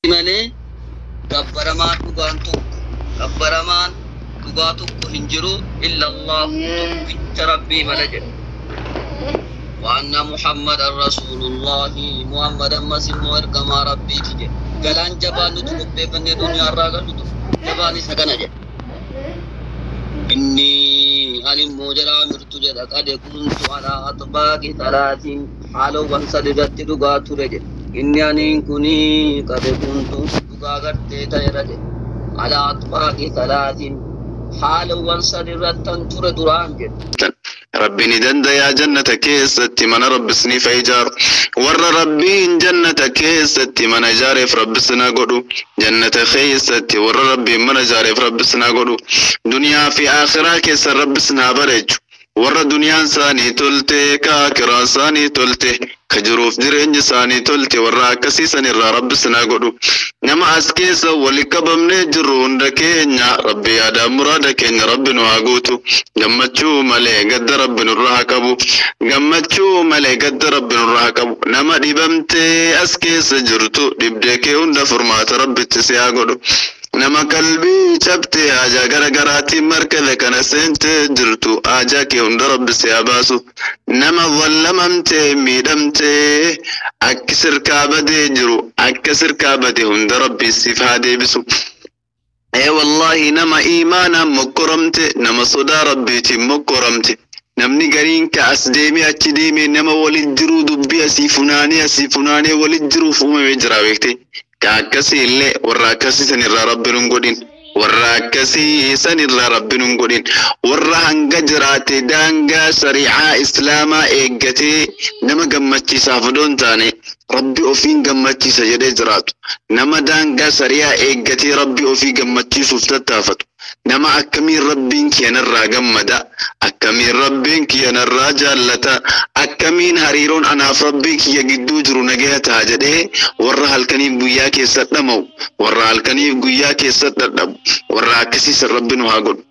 Malee gabbaramaan dhugaan tokko, gabbaramaan dhugaa tokko hin jiru, illa Allahu, tokkicha Rabbii male jedhe. Wa anna Muhammadan rasuulullahi, Muhammad ammas immoo ergamaa Rabbiiti jedhe. Galaan jabaan nuti qopheeffannee duniyaarraa gallu tokko jabaan isa kana jedhe. Inni ani immoo jedha mirtu jedha, qade kuntu alaa atbaaqi salaatiin, haalawwan sadi irratti dhugaa ture jedhe. Inni aniin kuni qade kuntu dhugaa gartee ta'eera jedhe. Alaa atbaaqi salaatiin, haalawwan sadi irrattan ture duraan jedhe. Rabbi ni dandayaa jannata keessatti mana Rabbi isiniif haa ijaaru. Warra Rabbiin jannata keessatti mana ijaareef Rabbi isin haa godhu. Jannata keessatti warra Rabbiin mana ijaareef Rabbi isin haa godhu. Duniyaa fi akhiraa keessa Rabbi isin haa bareechu. Warra duniyaan isaanii tolte, ka akiraan isaanii tolte, ka jiruuf jireenyi isaanii tolte, warra akkasii sanirraa Rabbi isin haa godhu. Nama as keessa wali qabamnee jirru hunda keenya Rabbi yaada muraada keenya Rabbi nu haa guutu. Gammachuu malee gadda Rabbi nurra haa qabu. Gammachuu malee gadda Rabbi nurra haa qabu. Nama dhibamtee as keessa jirtu, dhibdee kee hunda furmaata Rabbitti si haa godhu. Nama qalbii cabtee haajaa gara garaatiin markaza kana seentee jirtu, haajaa kee hunda Rabbi si haa baasu. Nama zallamamtee miidhamtee akka sirkaa badee jiru, akka sirkaa bade hunda Rabbi siif haa deebisu. Ee wallaahi, nama iimaanaan mokkoramte, nama sodaa Rabbiitiin mokkoramte. Namni gariin ka as deemee achi deemee nama walit jiruu, dubbii asii funaanee walit jiruuf uumamee jira beekte. Ka akkasii illee warra akkasii sanirraa Rabbi nun godhin. Warra akkasii sanirraa Rabbi nun godhin. Warra hanga jiraate daangaa shari'aa Islaamaa eeggatee nama gammachiisaaf odoo hin taane Rabbi ofiin gammachiisa jedhee jiraatu. Nama daangaa shari'aa eeggatee Rabbi ofii gammachiisuuf tattaafatu. Nama akkamiin Rabbiin kiyyanarraa gammada, akkamiin Rabbiin kiyyanarraa jaallata, akkamiin hariiroon anaaf Rabbii kiyya gidduu jiru nagaya ta'a jedhee warra halkaniif guyyaa keessa dhama'u, warra halkaniif guyyaa keessa dadhabu, warra akkasiisan Rabbi nu haa godhu.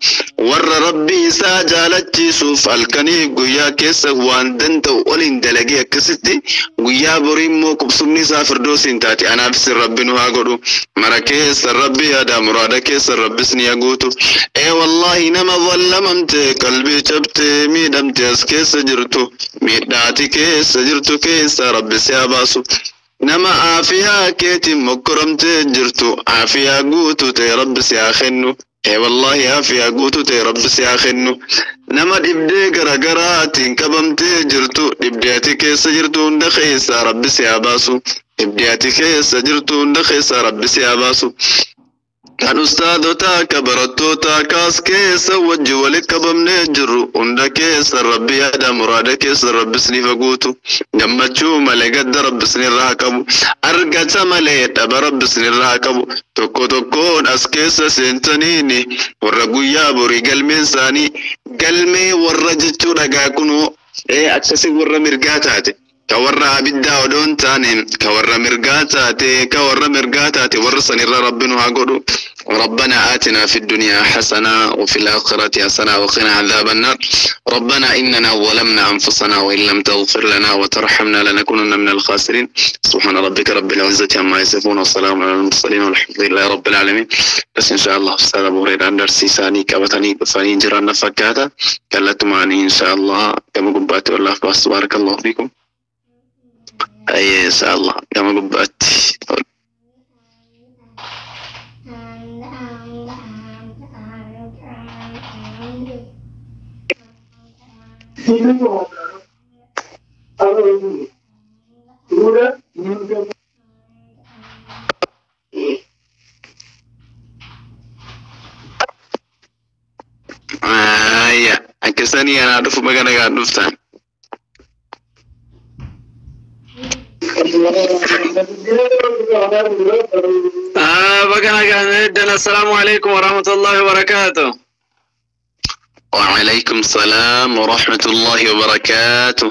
Warra Rabbii isaa jaalachiisuuf halkaniif guyyaa keessa waan danda'u oliin dalagee akkasitti guyyaa borii immoo qubsumni isaa firdoosiin taate anaafis Rabbi nu haa godhu. Mara keessa Rabbi yaada muraada keessa Rabbis ni haa guutu. Ee wallaahi, nama zallamamte, qalbii cabtee miidhamte as keessa jirtu, miidhaati keessa jirtu keessa Rabbi si haa baasu. Nama aafiyaa keetiin mokkoramtee jirtu, aafiyaa guutuu ta'e Rabbi si haa kennu. Ee wallaahi, aafiyaa guutuu ta'e Rabbi si haa kennu. Nama dhibdee garagaraatiin qabamtee jirtu, dhibdee ati keessa jirtu hunda keessaa Rabbi si haa baasu. Dhibdee ati keessa jirtu hunda keessaa Rabbi si haa baasu. Kan ustaadotaa ka barattootaa kaas keessa wajji walitti qabamnee jirru hunda keessa Rabbi yaada muraada keessa Rabbi isiniif haa guutu. Gammachuu malee gadda Rabbi isinirraa haa qabu. Argata malee dhaba Rabbi isinirraa haa qabu. Tokko tokkoon as keessa seentaniini warra guyyaa borii galmeen isaanii galmee warra jechuu dhagaa kunoo ee akkasii warra mirgaa taate. Ka warra abiddaa odoo hin taane ka warra mirgaa taate, ka warra mirgaa taate, warra sanirra Rabbi nu haa godhu. ربنا آتنا في الدنيا حسنة وفي الآخرة حسنة وقنا عذاب النار. ربنا إننا ظلمنا أنفسنا وإن لم تغفر لنا وترحمنا لنكونن من الخاسرين. سبحان ربك رب العزة عما يصفون وسلام على المرسلين والحمد لله رب العالمين. بس إن شاء الله أستاذ أبو هريرة درسي ثاني كبتني ثاني جيران فكاتا كلت معني إن شاء الله كما قبات والله. بس بارك الله فيكم. أي إن شاء الله كما قبات. Aya, akkasanii anaa dhufu, baga nagaan dhuftan. Baga nagaan eddan. Assalaamu alaikum warahmatullahi wabarakatuh. وعليكم السلام ورحمة الله وبركاته.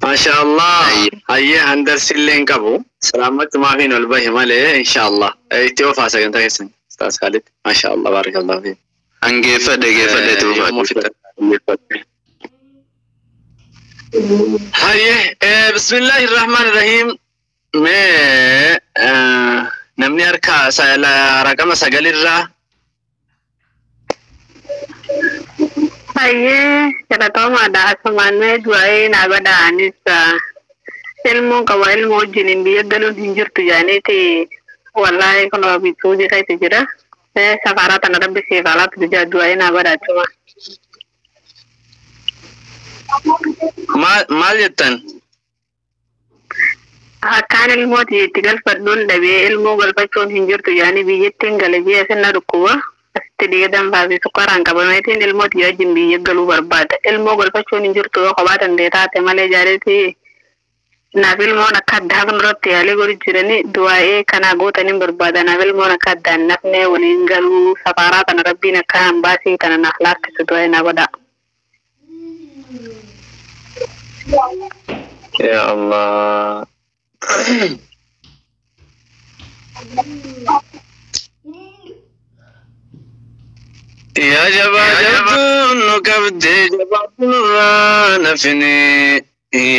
Masha Allah. Hayyee, handarsi illee hin qabu. Salaamatti maafiin ol bahe malee insha Allah. Itti oofaa sagantaa keessan. Ustaaz Khalid. Masha Allah, barakallahu fiik. Angeeffadhe, geeffadhe. Yommuu tuufa. Fixan. Hayyee, bismillahi rahmaan rahiim. Mee namni harka raqama sagalirraa. Hayyee jalatoomaadha asumaan mee du'aa'ee naa godha anis ilmoon qaba ilmoo wajjiniin biyya galuun hin jirtu jaaniiti wallaahi kun suudii keessa jira. Safaraa tana rabbi siif haa laaffisu jaa du'aa'ee naa godha achuma. Maal jettan? Akkaan ilmooti itti galfadhuun dhabee ilmoo galfachuun hin jirtu jaanii biyyattiin gale biyya sinna dhukkuba. Asitti dhiiga danfaa fi sukkaaraan qabameetiin ilmooti wajjin biyya galuu barbaada. Ilmoo galfachuun hin jirtu yoo kophaa danda'e taate malee jaaleeti naaf ilmoon akka addaa kanarratti yaalii godhu jiranii du'aa'ee kanaa gootaniin barbaada. Naaf ilmoon akka addaan nafnee waliin galuu safaaraa kana rabbiin akka hambaasii tana naaf laaffisu du'aa'ee naa godha. Ya Allah. Yaa jabaa jabduun nu qabdee jabaatu nurraa nafini.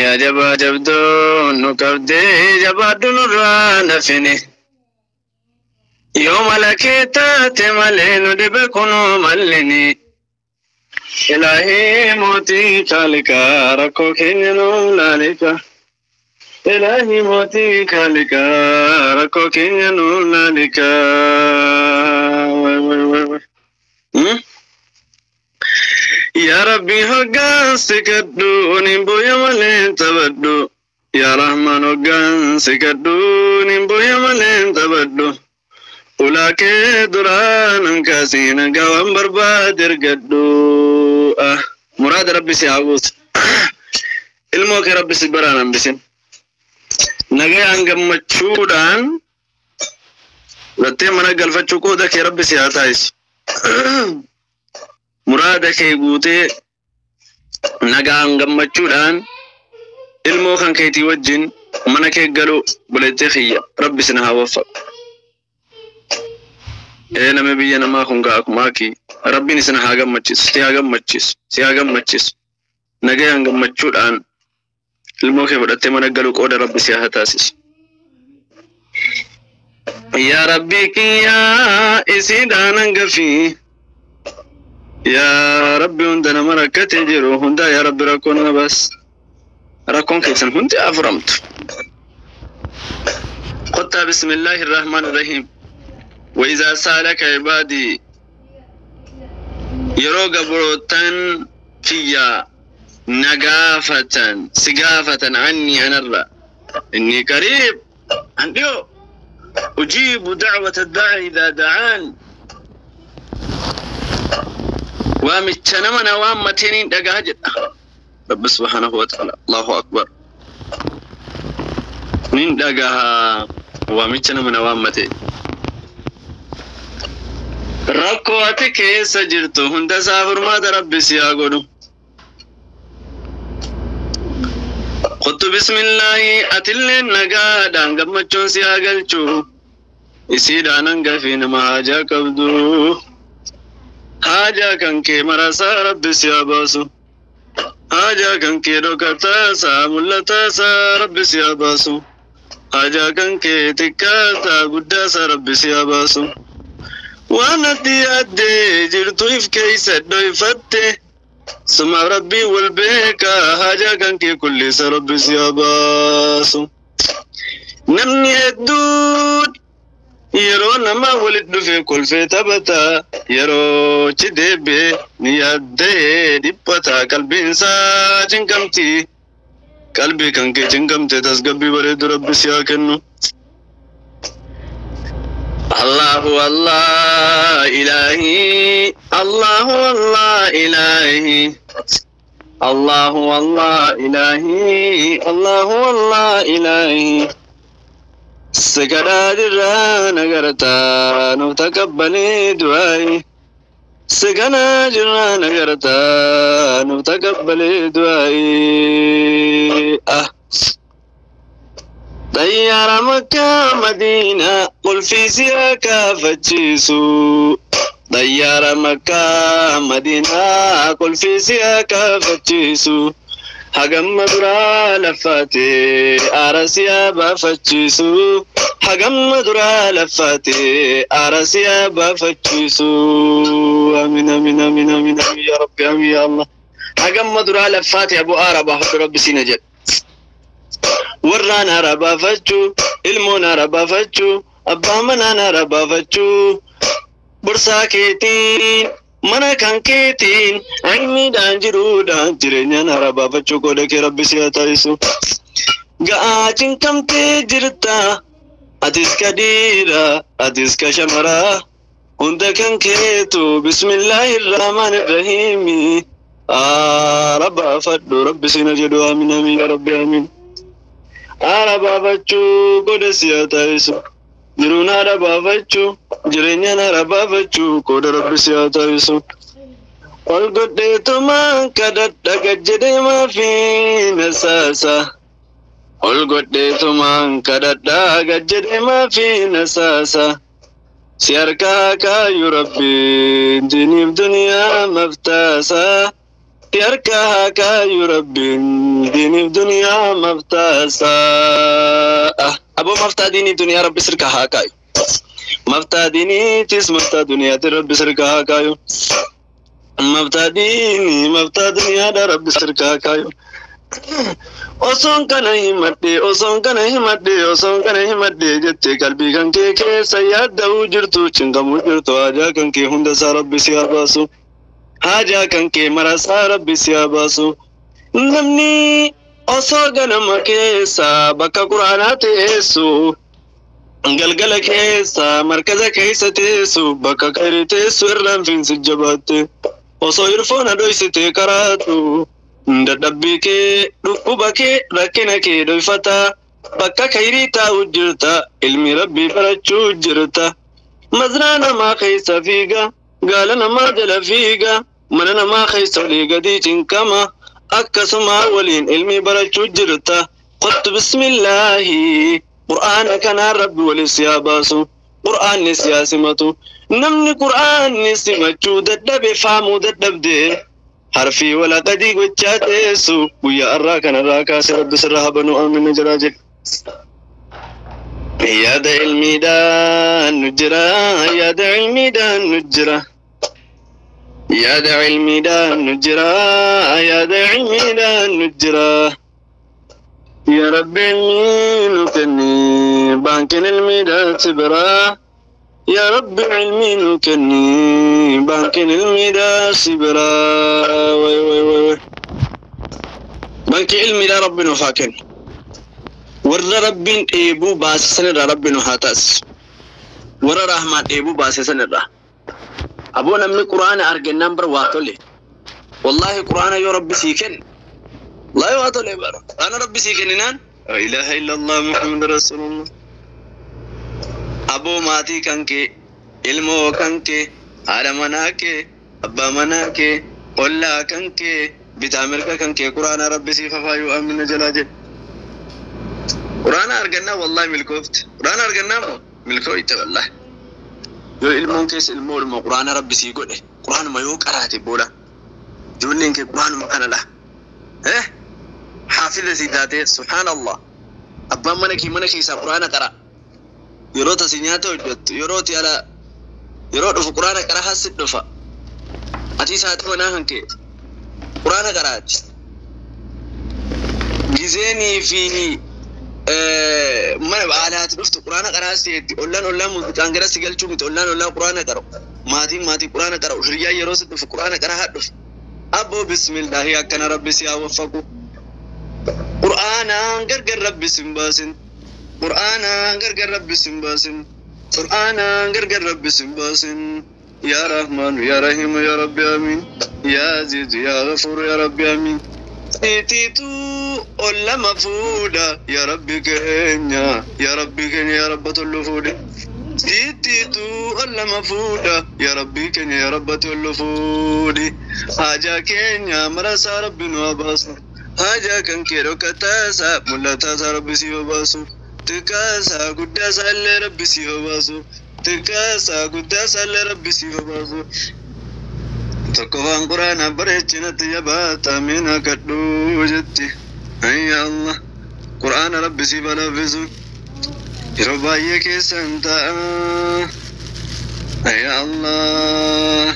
Yaa jabaa jabduun nu qabdee jabaadhu nurraa nafini. Yoo malakee taate malee nu dhibe kunuu mallini. Ilaahii mootii kaalikaa rakkoo keenya nu laalika. Ilaahii mootii kaalikaa rakkoo keenya nu laalika. Wai wai wai wai. Yaa Rabbi hoggaan si kadhu niin booya malee taphadhu. Yaa Rahmaan hoggaan si kadhu niin booya malee taphadhu. Ulaa kee duraa nan kaasii nagaa waan barbaade argadhu. Muraada Rabbi si haa guutu. Ilmoo kee Rabbi si baraan hambisin. Nagayaan gammachuudhaan fudhattee mana galfachuu qooda kee Rabbi si haa taasisu. Muraada kee guutee nagaan gammachuudhaan ilmoo kan keetii wajjin mana kee galuu bulettee kiyya Rabbi sin haa waffaqu. Ee nama biyya namaa kun gaa akkuma akii Rabbiin isin haa gammachiisu si haa gammachiisu si haa gammachiisu nagayaan gammachuudhaan ilmoo kee fudhattee mana galuu qooda Rabbi si haa taasisu. Yaa Rabbi kiyyaa isiidhaan hangafii. Yaa Rabbi hunda nama rakkatee jiru hunda yaa Rabbi rakkoo nama baas. Rakkoon keessan hundi haa furamtu. Qottaa bismillaahi irrahmaan irrahiim. وإذا سألك عبادي yeroo gabrootan kiyya nagaafatan si gaafatan annii anarra inni qariib an dhiyo ujiibu dacwata daaci idaa dacaan waamicha nama na waammateeniin dhagaa jedha rabbi subhaanahu wa ta'ala. Allahu akbar, nin dhagaha waamicha nama na waammate. Rakkoo ati keessa jirtu hunda isaa furmaata rabbi si haa godhu. Qottu bismillaahi atilleen nagaadhaan gammachuun si haa galchu. Isiidhaan hangafii nama haajaa qabdu. Haajaa kan kee marasaa rabbi si haa baasu. Haajaa kan kee dhokataasaa mul'ataasaa rabbi si haa baasu. Haajaa kan kee xiqqaasaa guddaasaa rabbi si haa baasu. Waan ati yaaddee jirtu if keessa dhoyfatte suma rabbii wal beeka haajaa kan kee kullisa rabbi si haa baasu. Namni hedduun yeroo nama walitti dhufe kolfee taphata yeroo chi deebi'e ni yaaddee dhiphata qalbiinsaa cinqamti. Qalbii kan kee cinqamte tasgabbii bareedu rabbi si haa kennu. Allahu Allah ilahi Allahu Allah ilahi Allahu Allah ilahi Allahu Allah ilahi. Sakadhaa jirraa nagartaa nuuf taqabbalee du'aayi. Saganaa jirraa nagartaa nuuf taqabbalee du'aayi. Xayyaara Makkaa Madiinaa qulfii si haa kaafachiisu. Xayyaara Makkaa Madiinaa qulfii si haa kaafachiisu. Hagamma duraa laffaatee aarasiyaa baafachiisu. Hagamma duraa laffaatee aarasiyaa baafachiisu. Amiin amiin amiin amiin amiin yaa Rabbi amiin yaa Allah. Hagamma duraa laffaatee aboo aara baafadhu Rabbi siina jedha. Warraan aara baafachuu, ilmoon aara baafachuu, abbaa manaan aara baafachuu. Borsaa keetiin, mana kan keetiin, ilmiidhaan jiruudhaan jireenyaan aara baafachuu qooda kee Rabbi si haa taasisu. Ga'aa cinqamtee jirta, atis ka dhiira, atis ka shamaraa. Hunda kan keetu bismillaahirrahmaanirrahiimi. Aara baafadhu Rabbi siina jedhu amiin amiin yaa Rabbi amiin. Aara baafachuu qooda si haa taasisu. Jiruun haadha baafachuu, jireenyaan haadha baafachuu qooda Rabbi si haa taasisu. Ol godheetumaan kadhadha gad jedhee maafi nasaasa. Ol godheetumaan kadhadha gad jedhee maafi nasaasa. Si harkaa kaayu Rabbiin diiniif duniyaa maftaasa. Si harkaa kaayu Rabbiin diiniif duniyaa maftaasa. Aboo maftaa diiniif duniyaa Rabbi sirka haa kaayu. Maftaa diiniitis maftaa duniyaati Rabbi sirka haa kaayu. Maftaa diinii maftaa duniyaadha Rabbi sirka haa kaayu. Osoon kana himadhee, osoon kana himadhee, osoon kana himadhee jettee qalbii kan kee keessa yaadda'uu jirtu, cinqamuu jirtu, haajaa kan kee hunda isaa Rabbi si haa baasu. Haajaa kan kee mara isaa Rabbi si haa baasu. Namni osoo ganama keessa bakka quraanaa teessu, galgala keessa markaza keessa teessu, bakka khayrii teessu irraan fiinsi jabaatte. Osoo irfoona dhoysitee karaatu, dadhabbii kee, dhukkuba kee, rakkina kee dhoyfata. Bakka khayrii taa'u jirta, ilmi Rabbii barachuu jirta. Mazraa namaa keessa fiiga, gaala namaa jala fiiga, mana namaa keessa olii gadii cinqama. Akkasuma waliin ilmi barachuu jirta. Qottu bismillaahi. Qur'aana kanaan Rabbi waliif si haa baasu. Qur'aanni si haa simatu. Namni qur'aanni simachuu dadhabe faamuu dadhabde. Harfii walaqadii gochaa teessu guyyaa har'aa kanarraa kaasee Rabbi sirra haa banu amiin jiraa jedhe. Yaada ilmiidhaan nu jira, yaada ilmiidhaan nu jira. Yaada ilmiidhaan nu jira, yaada ilmiidhaan nu jira. Yaa Rabbi ilmii nu kenni, baankiin ilmiidhaan si bira. Yaa Rabbi ilmii nu kenni, baankiin ilmiidhaan si bira. Way way way way. Baankii ilmiidhaan Rabbi nuuf haa kennu. Warra Rabbiin dheebuu baase sanirraa Rabbi nu haa taasisu. Warra rahmaan dheebuu baase sanirraa. Aboo namni quraana argannaan bar waa tole. Wallaahi quraana yoo Rabbi sii kenne. Wallaahi waa tole bara. Quraana Rabbi sii kenninaan. La ilaha illallah Muhammad Rasulullah. Aboo maatii kan kee, ilmoo kan kee, haadha manaa kee, abbaa manaa kee, ollaa kan kee, bitaa mirga kan kee quraana Rabbi siif hafaayuu amina jalaa jedhe. Quraana argannaa wallaahi milkoofte. Quraana argannaa moo milkooyte wallaahi. Yoo ilmoon keessa ilmoodhuma quraana Rabbi sii godhe, quraanuma yoo qaraate booda ijoolleen kee quraanuma kana dha. Haafiza sii taatee subhaanallah. Abbaan mana kee mana keessaa quraana qara. Yeroo tasi nyaata hojjettu, yeroo ti ala yeroo dhufu quraana qara hasi dhufa. Ati haati manaa kan kee quraana qaraati. Gizeenii fi mana alaati dhuftu quraana qaraa seetti. Ollaan ollaan muuziqaan gara si galchuu miti, ollaan ollaan quraana qaru. Maatiin maatii quraana qaru. Hiriyyaan yeroo si dhufu quraana qaraa haa dhufu. Abboo bismillaahi akkana Rabbi si haa waffaqu. Qur'aanaan gargar Rabbi sin baasin. Qur'aanaan gargar Rabbi sin baasin. Qur'aanaan gargar Rabbi sin baasin. Yaa Rahmaanu yaa Rahiimu yaa Rabbi amiin. Yaa Aziizu yaa Ghafuuru yaa Rabbi amiin. Siitiitu ol lama fuudha yaa Rabbi keenya yaa Rabbi keenya yaa Rabba tollu fuudhe. Siitiitu ol lama fuudha yaa Rabbi keenya yaa Rabba tollu fuudhi. Haajaa keenya marasaa Rabbi nu haa baasu. Haajaa kan kee dhokataasaa mul'ataasaa Rabbi si haa baasu. Xiqqaasaa guddaasaa illee Rabbi si haa baasu. Xiqqaasaa guddaasaa illee Rabbi si haa baasu. Tokkoffaan quraana bareechinatti jabaata mina kadhuu jetti. Ayya Allah, quraana rabbi si balaffisu yeroo baay'ee keessan ta'a. Ayya Allah,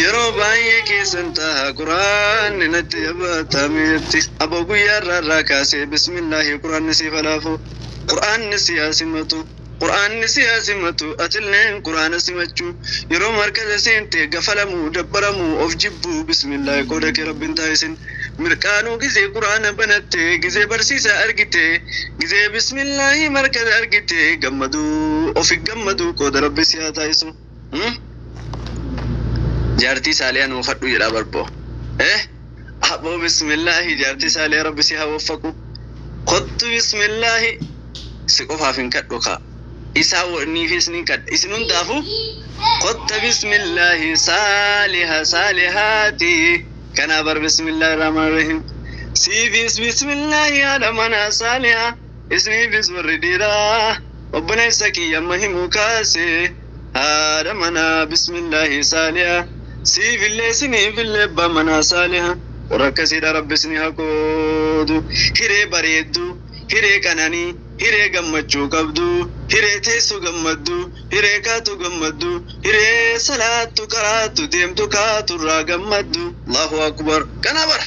yeroo baay'ee keessan ta'a quraanni natti jabaata jetti. Aboo guyyaa irraa irraa kaasee bismillaahi quraanni si falaafu, quraanni si haa simatu, quraanni si haa simatu, atilleen quraana simachuu. Yeroo markaza seente gafalamuu, dabbaramuu, of jibbuu, bismillaahi qooda kee rabbiin taasisin. Mirqaanuu gizee quraana banatte, gizee barsiisaa argite, gizee bismillaahi markaza argite, gammaduu, ofi gammaduu qooda rabbi si haa taasisu. Jaartii saaliyaa nuu fadhu jedhaa barboo. Aboo bismillaahi jaartii saaliyaa rabbi si haa waffaqu. Kottu bismillaahi si qofaaf hin kadhu kaa. Isaa niifis ni kadha. Isin hundaafuu kotta bismillaahi saaliha saalihaati. Kanaa bar bismillaahi rahmaan rahiim. Siifis bismillaahi haadha manaa saaliha. Isniifis warri dhiiraa. Obboleessa kiyya amma himuu kaase. Haadha manaa bismillaahi saaliha. Siifillee siniifillee abbaa manaa saaliha. Warra akkasiidha rabbi isinii haa qoodu. Hiree bareedduu, hiree qananii, hiree gammachuu qabdu, hiree teessu gammaddu, hiree kaatu gammaddu, hiree salaattu karaattu deemtu kaatu irraa gammaddu. Allahu akbar. Kana bara.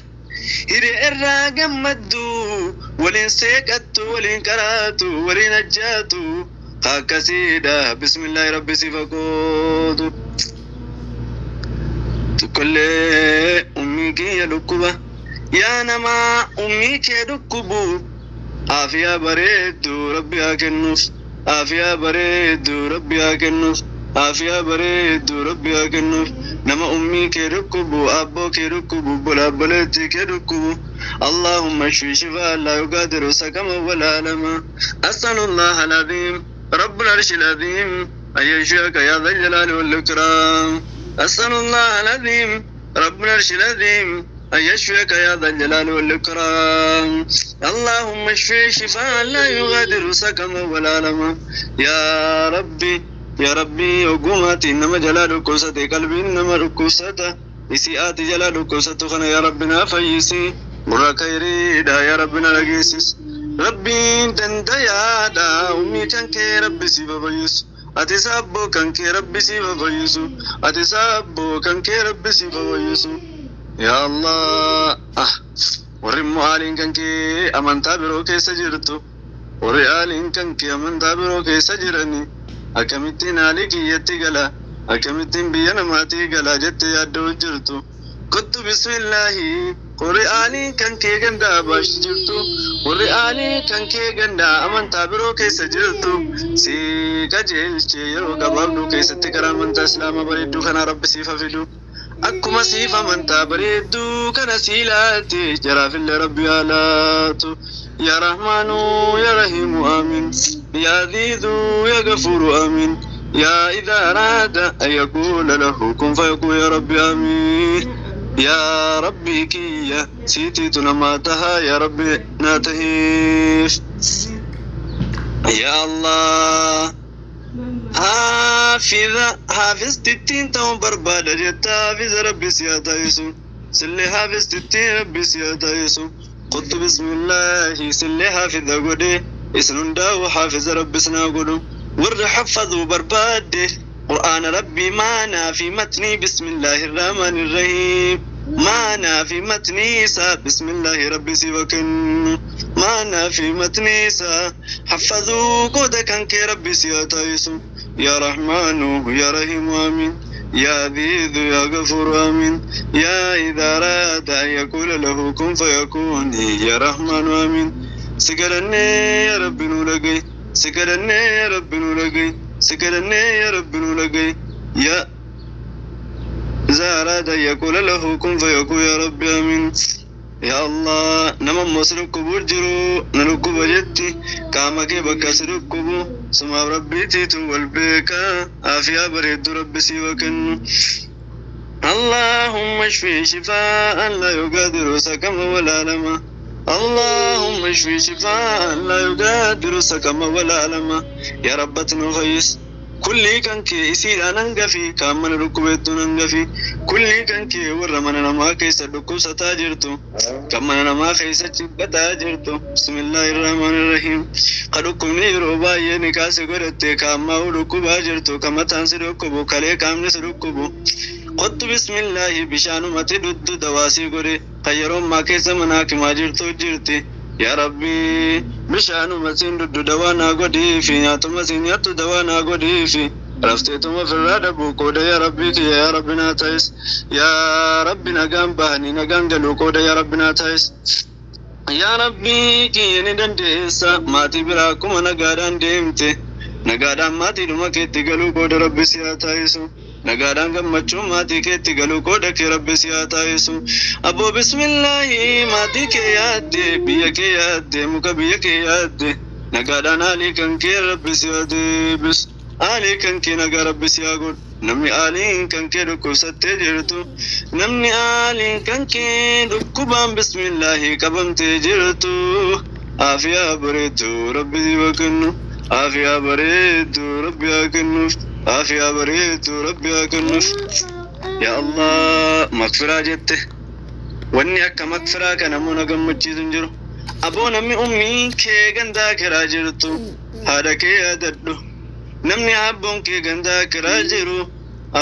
Hiree irraa gammaddu, waliin seeqattu, waliin qaraatu, waliin ajjaatu. Akkasiidha bismillaahi rabbi siif haa qoodu. Tokkollee ummii kiyya dhukkuba. Yaa namaa ummii kee dhukkubu. Aafiyaa bareedduu rabbi haa kennuuf. Aafiyaa bareedduu rabbi haa kennuuf. Aafiyaa bareedduu rabbi haa kennuuf. Nama ummii kee dhukkubu, abboo kee dhukkubu, obboleettii kee dhukkubu. اللهم اشف شفاء لا يغادر سقما ولا ألما. أسأل الله العظيم رب العرش العظيم أن يشفيك يا ذا الجلال والإكرام. أسأل الله العظيم رب العرش العظيم أن يشفيك يا ذا الجلال والإكرام. اللهم اشفي شفاء لا يغادر سقما ولا ألما. يا ربي يا ربي وقوماتي إنما جلال كوستي قلبي إنما ركوسته إسيئاتي جلال كوسته خنا يا ربنا فيسي مرة خيريدا يا ربنا لقيسس ربي دنديادا أمي كان كي ربي سيبا بيس ati sabbo kan kee rabbi siif fayyisu, ati sabbo kan kee rabbi siif fayyisu. Ya Allah, ah, warri immoo aaliin kan kee amantaa biroo keessa jirtu, warri aaliin kan kee amantaa biroo keessa jirani, akkamittiin haalii kiyyatti gala, akkamittiin biyya namaatii gala jettee yaaddoo jirtu, kottu bismillaahi. Warri aalii kan kee gandaa baashi jirtu, warri aalii kan kee gandaa amantaa biroo keessa jirtu, si qajeelchee yeroo gabaabduu keessatti karaa amantaa islaamaa bareedduu kana rabbi siif haa fidu. Akkuma siif amantaa bareedduu kana sii laate, jaraafillee rabbi haa laatu. Yaa Rahmaanu yaa Rahiimu amiin. Yaa Aziizu yaa Gafuuru amiin. Yaa إذا أراد أن يقول له كن فيكون يا ربي آمين. يا ربي كيا سيتي تنماتها يا ربي ناتهيف. يا الله، حافظ حافظ تتين تون بربادة جتا حافظ ربي سياتا يسو سلي حافظ تتين ربي سياتا يسو. قلت بسم الله سلي حافظ قدي اسنون داو حافظ ربي سنا قدو. ور حفظوا برباده قرآن ربي معنا في متني بسم الله الرحمن الرحيم معنا في متني سا بسم الله ربي سيوكن معنا في متني سا حفظوا قد كان كي ربي سياتايسو. يا رحمن يا رحيم آمين. يا عزيز يا غفور آمين. يا إذا أراد أن يقول له كن فيكون يا رحمن آمين. سكرني يا رب نولقي، سكرني يا رب نولقي، سكرني يا رب نولقي. يا إذا أراد أن يقول له كن فيكون يا رب آمين. يا الله، nama immoo si dhukkubuu jiru na dhukkuba jetti, qaama kee bakka si dhukkubu sumaaf rabbiitiitu wal beeka. Aafiyaa bareedduu rabbi siif kennu. اللهم اشفي شفاء لا يغادر سقما ولا ألما. اللهم اشفي شفاء لا يغادر سقما ولا ألما. يا رب نفيس. Kulli kan kee isiidhaan hangafi kaan mana dhukkubeettuun hangafi. Kulli kan kee warra mana namaa keessa dhukkubsataa jirtu. Kan mana namaa keessa cinqataa jirtu. Bismillaahirrahmanirrahiim. Ka dhukkubni yeroo baay'ee ni kaase godhatte ka ammaa dhukkubaa jirtu ka mataan si dhukkubu kalee qaamni si dhukkubu. Qottu bismillaahi bishaanumatti dhuddu dawaasii godhe kan yeroo ammaa keessa mana hakimaa jirtu jirti. Yaa Rabbi bishaanuma siin dhuddu dawaa naa godhiifi nyaatuma siin nyaattu dawaa naa godhiifi rafteetuma ofirraa dhabuu qooda yaa Rabbii kiyya yaa Rabbi naa ta'is yaa Rabbi nagaan bahanii nagaan galuu qooda yaa Rabbi naa ta'is. Yaa Rabbii kiyya ni dandeessa maatii biraa akkuma nagaadhaan deemte nagaadhaan maatiidhuma keetti galuu qooda Rabbi si haa taasisu. Nagaadhaan gammachuun maatii keetti galuu qooda kee Rabbi si haa taasisu. Abboo bismillaahi maatii kee yaadde biyya kee yaadde muka biyya kee yaadde nagaadhaan haalii kan kee Rabbi si haa deebisu. Haalii kan kee nagaa Rabbi si haa godhu. Namni haaliin kan kee dhukkubsattee jirtu namni haaliin kan kee dhukkubaan bismillaahi qabamtee jirtu aafiyaa bareedduu Rabbi si haa kennu. Aafiyaa bareedduu Rabbi haa kennuuf. Aafiyaa bareedduu Rabbi haa kennuuf. Yaa Allah makfiraa jette. Wanni akka makfiraa kana immoo na gammachiisu hin jiru. Aboo namni ummii kee gandaa kiraa jirtu haadha kee yaadadhu. Namni abboon kee gandaa kiraa jiru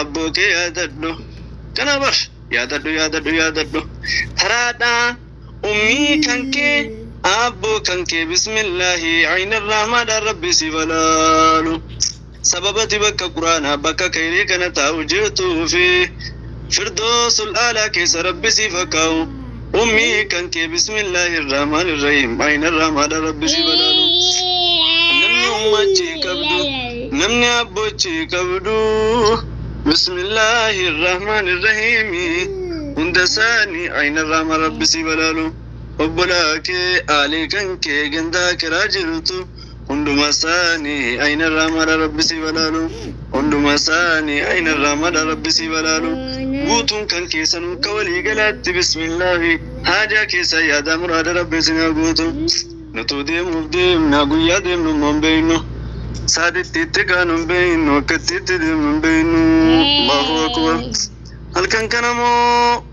abboo kee yaadadhu. Kana bar yaadadhu yaadadhu yaadadhu. Taraadhaa ummii kan kee abboo kan kee bismillaahi ayna rahmaadhaan Rabbi si balaalu. Sababati bakka quraanaa bakka kayrii kana taa'u jirtuu fi firdoosul aalaa keessa Rabbi si fakkaa'u. Ummii kan kee bismillaahi rahmaani rahiim ayna rahmaadhaan Rabbi si balaalu. Namni ummachii qabdu namni abbochii qabdu bismillaahi rahmaani rahiim hunda isaanii ayna rahmaa Rabbi si balaalu. Obbolaa kee aalii kan kee gandaa kiraa jirtu hunduma isaanii ayna rahmaadhaan Rabbi si balaalu. Hunduma isaanii ayna rahmaadhaan Rabbi si balaalu. Guutuun kan keessan akka walii galaatti bismillaahi haajaa keessa yaada muraada Rabbi isin haa guutu. Nutuu deemuuf deemna guyyaa deemnu immoo hin beeknu. Saatitti itti kaanu hin beeknu akkatti itti deemnu hin beeknu. Allahu akbar. Halkan kana moo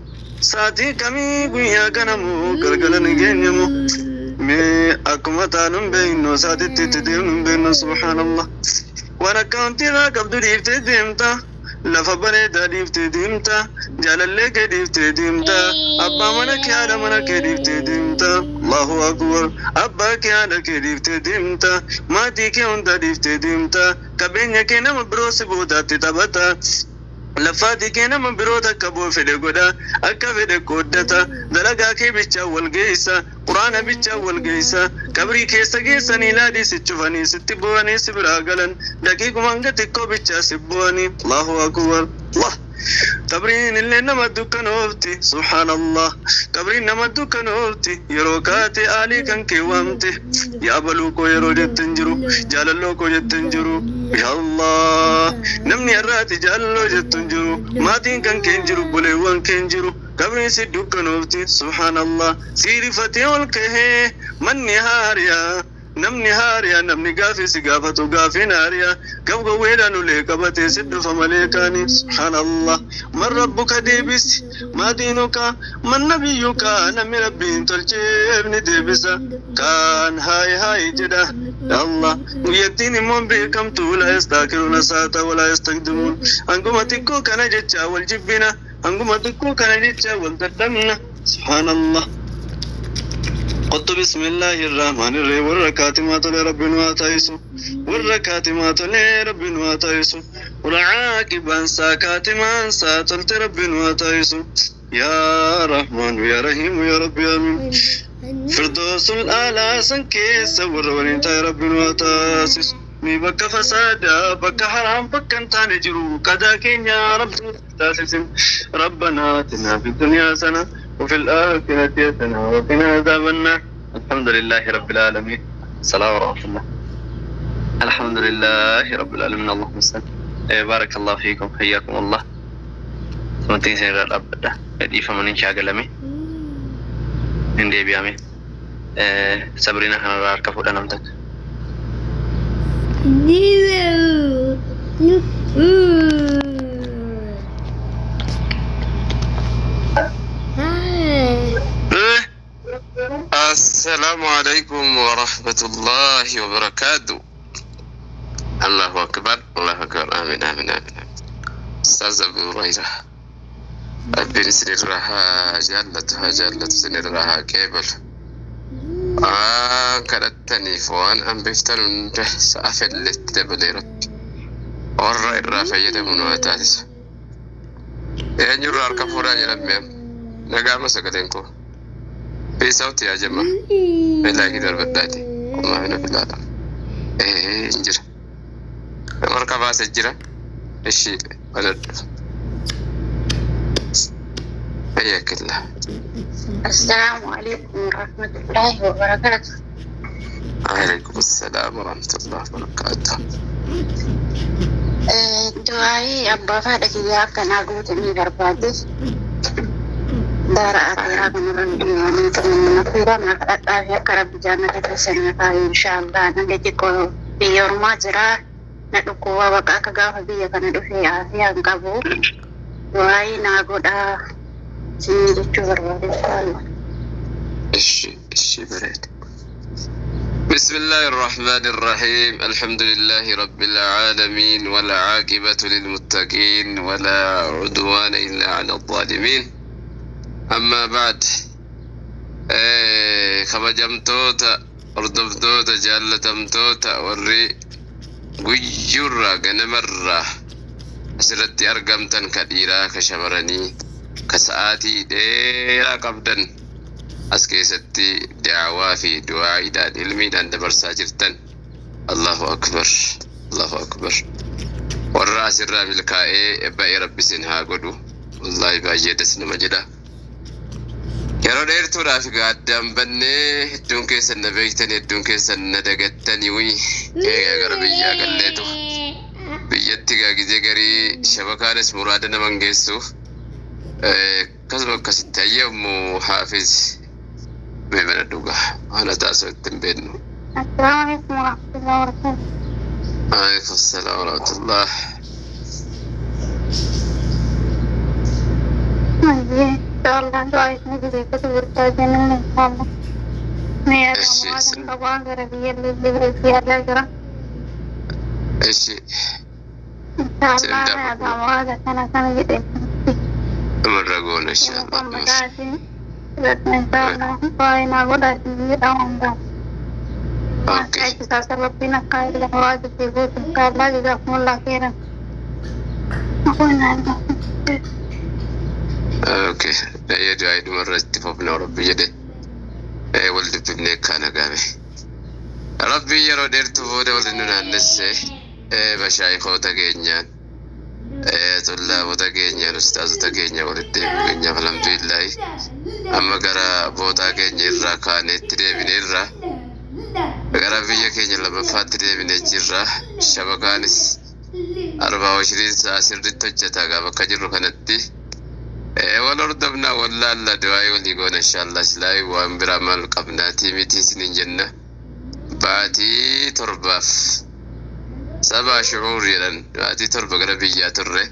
saatii kamii guyyaa kana moo galgala ni geenye moo mee akkuma taanu hin beeknu saatitti itti deemnu hin beeknu subhaanallah. Waan akkaawuntii irraa qabdu dhiiftee deemta. Lafa bareedaa dhiiftee deemta. Jaalallee kee dhiiftee deemta. Abbaa mana kee haadha mana kee dhiiftee deemta. Allahu akbar. Abbaa kee haadha kee dhiiftee deemta. Maatii kee hunda dhiiftee deemta. Qabeenya kee nama biroo si boodaatti taphata. Lafaatii kee nama biroo takka boo fedhe godha. Akka fedhe qooddata. Dalagaa kee bichaa wal geessa. Quraana bichaa wal geessa. Qabrii keessa geessanii laadii si cufanii sitti bu'anii si biraa galan. Daqiiquma hanga xiqqoo bichaa si bu'anii. Allahu akbar. Allah. Qabriin illee nama dukkanoofti. Subhaanallah. Qabriin nama dukkanoofti. Yeroo kaate aalii kan kee waamte. Yaa baluu koo yeroo jette hin jiru. Jaalalloo koo jette hin jiru. Yaa Allah. Namni har'aati jaalalloo jettu hin jiru. Maatiin kan kee hin jiru. Buleewwan kee hin jiru. Qabriin si dukkanoofti. Subhaanallah. Si rifatee ol kahee manni haariyaa. Namni haariyaa namni gaafii si gaafatu gaafiin haariyaa gawgawweedhaan ulee qabatee si dhufa malee kaanii subhaanallah. Man rabbuka deebisi maa diinuka man nabiyyuka namni rabbiin tolcheef ni deebisa kaan haay haay jedha. Ya Allah guyyattiin immoo hin beekamtu laa yastaakiruuna saata walaa yastaqdimuun. Hanguma xiqqoo kana jechaa wal jibbina hanguma xiqqoo kana jechaa wal dadhabna subhaanallah. قلت بسم الله الرحمن الرحيم والركاتمات لرب واتايسو والركاتمات لرب واتايسو والعاقبان ساكاتمان ساتلت رب واتايسو يا رحمن يا رحيم يا رب آمين. فردوس الآلا سنكيس والرولين يا رب واتاسس مي بك فسادا بك حرام بك انت نجرو كذا كين يا رب تاسس. ربنا آتنا في الدنيا حسنة وفي الآخرة حسنة وقنا عذاب النار. الحمد لله رب العالمين. السلام ورحمة الله. الحمد لله رب العالمين. اللهم صل. بارك الله فيكم حياكم الله. سمتين سنة الأبدا فمن إن شاء الله من دي بيامي سبرينا هنا راركفو لنمتك. السلام عليكم ورحمة الله وبركاته. الله أكبر، الله أكبر، آمين آمين آمين آمين. أستاذ أبو هريرة، ربي سنرها جالتها جالت سنرها كيبل kadhattaniif waan hambiftan hunda sa'a fedhalletti dabalee Rabbi warra irraa fayyadamu nu haa taasisu. Eenyurraa harka fuudhaa jedhamee nagaama sagaleen koo. Beesawti yaa jemma. Meelaakii darbadhaati. Homaa hin filaadha. Ee hin jira. Nama harka baasee jira. Ishii banadhu. Fayyakilla. السلام عليكم ورحمة الله وبركاته. عليكم السلام ورحمة الله وبركاته. Du'aayii abbaa fi haadha kiyyaa akkanaa guutuu barbaade daara akeeraa kanarra deemanii xumurina fuudhama kadhadhaa fi akka rabbi jannata keessanii kaayu inshaallah. Namni xiqqoo biyya ormaa jira, na dhukkubaa baqa akka gaafa biyya kana dhufee aafiyaa hin qabu. Du'aayii naa godhaa isin jechuu barbaade inshaallah. እሺ እሺ በሬድ። بسم الله الرحمن الرحيم، الحمد لله رب العالمين، والعاقبة للمتقين، ولا عدوان إلا على الظالمين، أما بعد. Kabajamtoota hordoftoota jaallatamtoota warri guyyurraa ganamarraa asirratti argamtan, ka dhiiraa ka shamaranii ka sa'aatii dheeraa qabdan as keessatti da'awaa fi du'aa'iidhaan ilmiidhaan dabarsaa jirtan, Allahu akbar, Allahu akbar. Warra asirraa milkaa'ee ba'e Rabbi isin haa godhu. Wallaahi baay'ee das nama jedha. Yeroo dheertuudhaaf gaaddaan bannee, hedduun keessan na beektan, hedduun keessan na dagattanii. Wii eegaa gara biyyaa galleetu biyyatti gaa gizee garii shabakaanis muraada naman geessuuf akkasuma akkasitti ayyamu haafiz mee mana dhugaa ana taasoo ittiin beeknu. السلام عليكم ورحمة الله وبركاته. عليكم السلام ورحمة الله. إن شاء الله دعاء نجري كتب التاجين إن شاء الله. ميا እሺ طبعا غربية اللي فيها الأجرة. እሺ إن شاء الله هذا وهذا سنة سنة جدا. Dhumarra goona inshallah. إن شاء الله وأنا أقول Okay. ربنا قائل واجب في بيت إن شاء الله. جزاكم الله خيرا أخونا. Okay. Baay'ee du'aa dhumarra itti fufna Rabbi jedhe. Wal dubbifnee kana gaame. Rabbi yeroo dheertuu booda waliin nu naannesse mashaayikoota keenyaan, tullaabota keenyaan, ustaazota keenya walitti deebi'uu keenyaaf alhamdulillahi. Amma gara bootaa keenya irraa kaaneetti deebineerra. Gara biyya keenya lammaffaatti deebinee jirra. Shabakaanis 24 sa'a sirriitti hojjeta gaafa akka jirru kanatti. Wal hordofnaa, wal laalla, du'aa walii goona inshallah. Silaa waan biraa maal qabnaatii miti isiniin jenna. Baatii 7f 7 shuhur jedhan, baatii 7 gara biyyaa turre.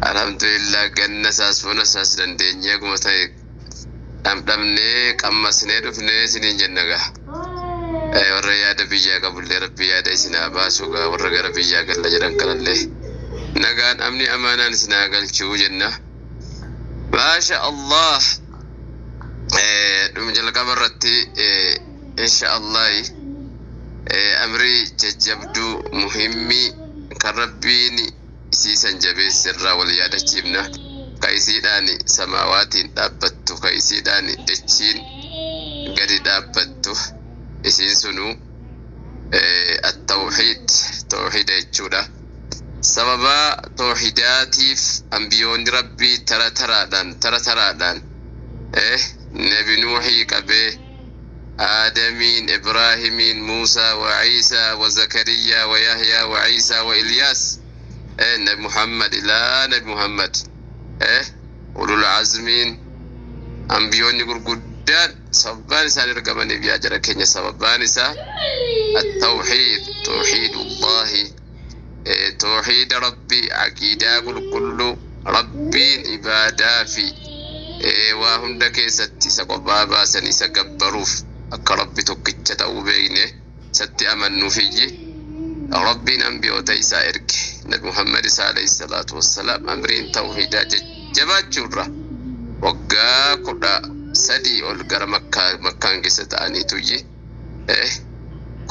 Alhamdulillah, ganna isaas bona isaas dandeenyee akkuma ta'e dhamdhamnee qammasnee dhufnee isiniin jenna gaa. Warra yaada biyyaa qabullee Rabbi yaada isin haa baasu gaa. Warra gara biyyaa galla jedhan kanallee nagaan amni amaanaan isin haa galchuu jenna. Maasha Allah. Dhuma jalqaba irratti insha Allah amrii jajjabduu muhimmii kan Rabbiin isiisan jabeesse irraa wal yaadachiifna. Ka isiidhaan samaawaatiin dhaabbattu, ka isiidhaan dachiin gadi dhaabbattu, isiin sunuu at-tawxiid, tawxiida jechuudha. Sababa tawxiidaatiif ambiyoonni Rabbii tara taraadhaan tara taraadhaan Nabi Nuuhii qabee Aadamiin, Ibraahimiin, Muusaa wa Ciisaa wa Zakariyaa wa Yahyaa wa Ciisaa wa Ilyaas, Nabi Muhammad ilaa Nabi Muhammad, ulul azmiin, ambiyoonni gurguddaan sababaan isaan ergamaniif yaa jara keenya sababaan isaa التوحيد، توحيد الله، توحيد ربي، عقيدة qulqulluu Rabbiin ibaadaa fi waa hunda keessatti isa qophaa baasan isa gabbaruuf. Akka Rabbi tokkicha ta'uu beekne isatti amannuufiyyi Rabbiin ambiyoota isaa erge. Nabi Muhammad isa alayhi salaatu wassalaam amriin tawhiidaa jajjabaachuurra waggaa 13 ol gara Makkaan keessa ta'aniituyyi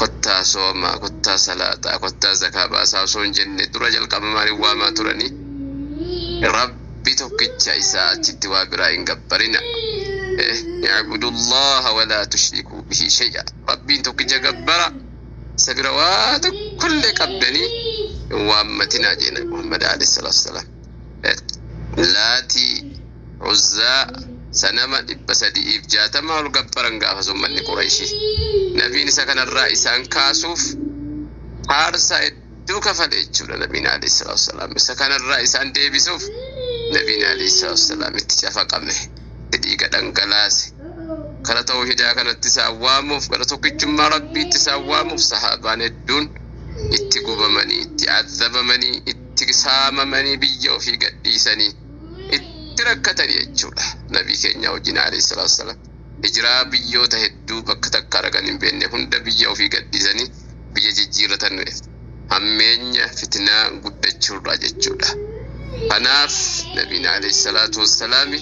kottaa soomaa, kottaa salaataa, kottaa zakaa baasaa osoo hin jenne dura jalqaba maaliin waamaa turanii? Rabbi tokkicha isaa achitti waa biraa hin gabbarina. I'budullaha walaa tushrikuu bihi shay'a. Rabbiin tokkicha gabbara, isa bira waa tokkollee qabdanii hin waammatinaa jee Nabi Muhammad alayhi salaatu wassalaam. Laatii, Uzzaa, sanama 360 ol gabbaran gaafa sun manni Qurayshii. Nabiin isa kanarraa isaan kaasuuf aarsaa hedduu kafale jechuudha Nabiin alayhi salaatu wassalaam. Isa kanarraa isaan deebisuuf Nabiin alayhi salaatu wassalaam itti cafaqame, itti dhiiga dhangalaase. Kara tawhidaa kanatti isaan waamuuf, gara tokkichummaa Rabbiitti isaan waamuuf sahaabaan hedduun itti gubamanii, itti azabamanii, itti saamamanii, biyya ofii gadhiisanii itti rakkatanii jechuudha. Nabii keenya wajjin alayhi salaatu wassalaam. Hijiraa biyyoota hedduu bakka takka argan hin beekne hunda biyya ofii gadhiisanii biyya jijjiirratan hammeenya fitnaa guddachuurraa jechuudha. Kanaaf Nabiin alayhi salaatu wassalaam